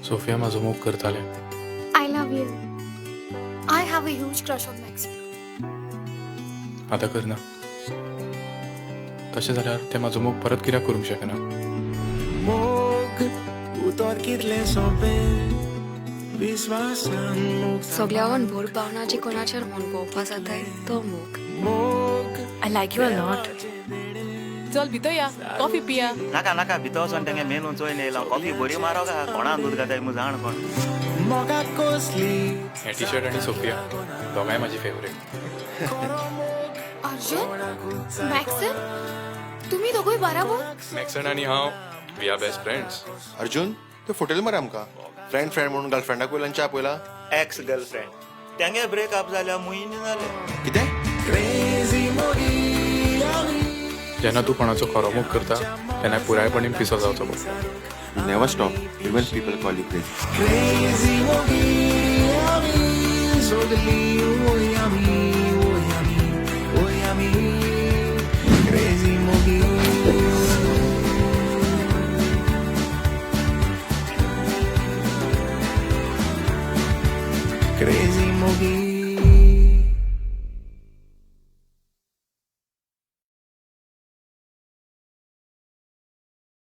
Sophia म्हाजो मोग करतालें. I love you. I have a huge crush on Max. आतां करना. तशें जाल्यार तें म्हाजो मोग परत कित्याक करूंक शकना? मोग उतर कितलें सोंपें, विस्वासान मोग. सगळ्यावन भोर भावनाची कोणाचेर अणभवपा जाताय तो मोग. मोग. I like you a lot. चल भितर या, कॉफी पिया. नाका नाका, भितर वचोन तेंगे मेनू चोयन येयला. कॉफी बरी मारो का कोणा दूद घाताय मू जाण कोण. मोगाक कसली हें टी शर्ट आनी सोफिया दोगांय म्हाजी फेवरेट. अर्जुन, मॅक्सन, तुम्ही दोघूय बराबर. मॅक्सन आनी हांव, we are best friends. Arjun, ते फुटेल मरे आमकां. फ्रेंड फ्रेंड म्हणून गर्लफ्रेंडाक वयल्यान च्या पयला. एक्स गर्लफ्रेंड तेंगे ब्रेकअप जाल्या म्हयने जाले. कितें? क्रेझी मोगी आमी. जेन्ना तूं कोणाचो खरो मोग करता तेन्ना पुरायपणी पिसो जावचो पडटा. You never stop even people call you crazy. Crazy मोगी आमी, सगळीं आमी.